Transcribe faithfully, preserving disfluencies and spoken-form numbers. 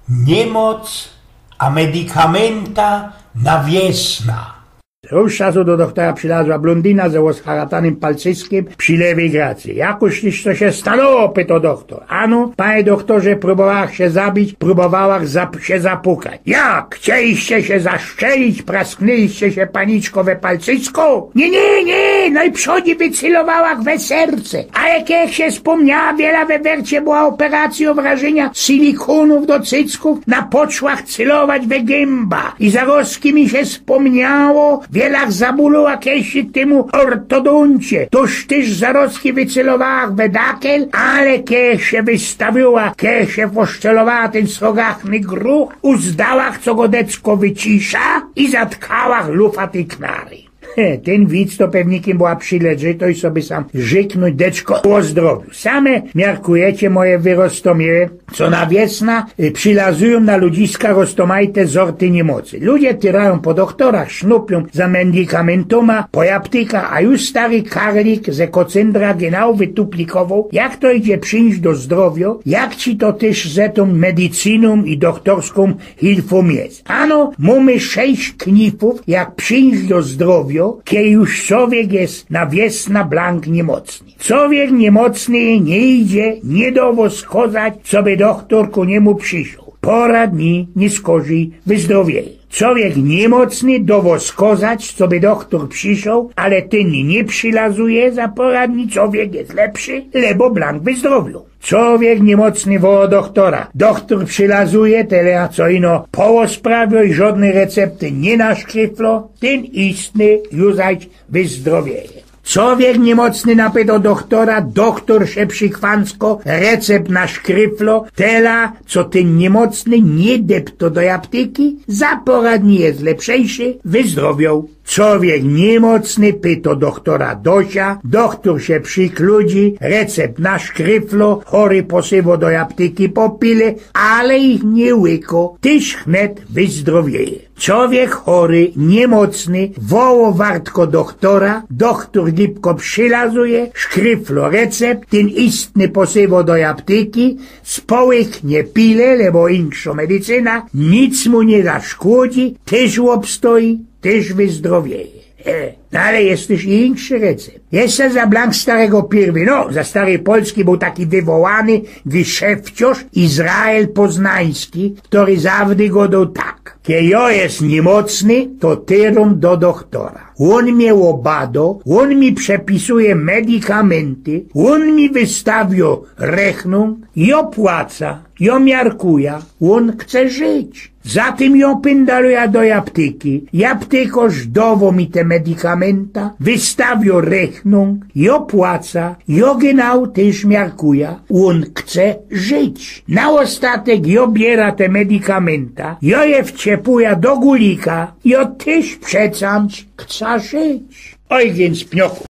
Niymoc a medikamynta na wiesna. Rōz czasu do dochtora przilazła blōndyna ze ôzharatanym palcyskym przi lewyj gracy. „Jakōż tyż to sie stanōło?” pytŏ dochtor. „Ano, panie dochtorze, prōbowałach sie zabić, prōbowałach zap-, sie zapukać.” „Jak? Chcieliście sie zastrzelić, prasknęliście sie paniczko we palcysko?” „Niy, niy, niy, nojprzōdzi wycylowałach we serce. Ale kej sie spōmniałach, wiela we wercie była ôperacyjŏ wrażynia silikōnōw do cyckōw, na poczłach cylować we gymba. I zarozki mi sie spōmniało, wielach zabōloła, kej sie tymu ôrtodōncie. Tōż tyż zarozki wycylowałach we dakel, ale kej sie wystawiyła, kej sie poszczelowała tyn srogachny gruch, uzdałach, co go decko wycisza i zatkałach lufa tyj knary.” He, tyn wic to pewnikym była przileżytość, coby sam rzyknōńć decko ô zdrowiu. Same miarkujecie, moje wy roztōmiyłe, co na wiesna, y, przilazujōm na ludziska roztōmajte zorty niymocy. Ludzie tyrajōm po dochtorach, sznupiyōm za medikamyntōma, po japtykach, a już stary karlik ze Kocyndra genau wytuplikowoł, jak to idzie przińś do zdrowiŏ, jak ci to tyż ze tōm medycynōm i dochtorskōm hilfōm je. Ano, mōmy sześć knifōw, jak przińś do zdrowiŏ, kej już cowiek je na wiesna blank niymoc. Cowiek niymocyny niy idzie, niy do wŏs kozać, coby dochtor ku niymu przyszoł. Pŏra dni, niy skorzij, wyzdrowiyje. Cowiek niymocyny do wŏs kozać, coby dochtor przyszoł, ale tyn niy przilazuje za pŏra dni, cowiek je lepszy, lebo blank wyzdrowiŏ. Cowiek niymocyny wołŏ dochtora. Dochtor przilazuje, tela co ino połosprawiŏ i żŏdnyj recepty niy naszkryfloł, tyn istny już zaś wyzdrowiyje. Cowiek niymocyny napytŏ dochtora, dochtor sie przikwanckŏ, recept naszkryfloł, tela co tyn niymocyny niy deptŏ do japtyki, za pŏra dni je lepszyjszy, wyzdrowioł. Cowiek niymocyny pytŏ dochtora dosia, dochtor sie przykludzi, recept naszkryfloł, chory posywŏ do japtyki po pile, ale ich niy łykŏ, tyż wnet wyzdrowiyje. Cowiek chory, niymocyny, wołŏ wartkŏ dochtora, dochtor gibkŏ przilazuje, szkryfloł recept, tyn istny posywŏ do japtyki, społyknie pile, lebo inkszŏ medycyna, nic mu niy zaszkodzi, tyż ôbstoji, tyż wyzdrowiyje. E, no ale je tyż i inkszi recept. Jeszcze za blank starego pierwyj, no, za staryj Polski bōł taki wywołany geszefciŏrz Izrael Poznański, kery zawdy gŏdŏ tak: „Kej jŏ je niymocyny, to tyrōm do dochtora. Ôn mie ôbadŏ, ôn mi przepisuje medikamynty, ôn mi wystawiŏ rechnōng, jŏ płaca, jŏ miarkuja, ôn chce żyć. Za tym jŏ pyndaluja do japtyki. Japtykŏrz dŏwŏ mi te medikamynta, wystawiŏ rechnōng, jŏ płaca, jŏ genau tyż miarkuja, ôn chce żyć. Na ôstatek jŏ biera te medikamynta, jŏ je wciepuja do gulika, jŏ tyż przecamć chca żyć”. Ojgyn z Pnioku.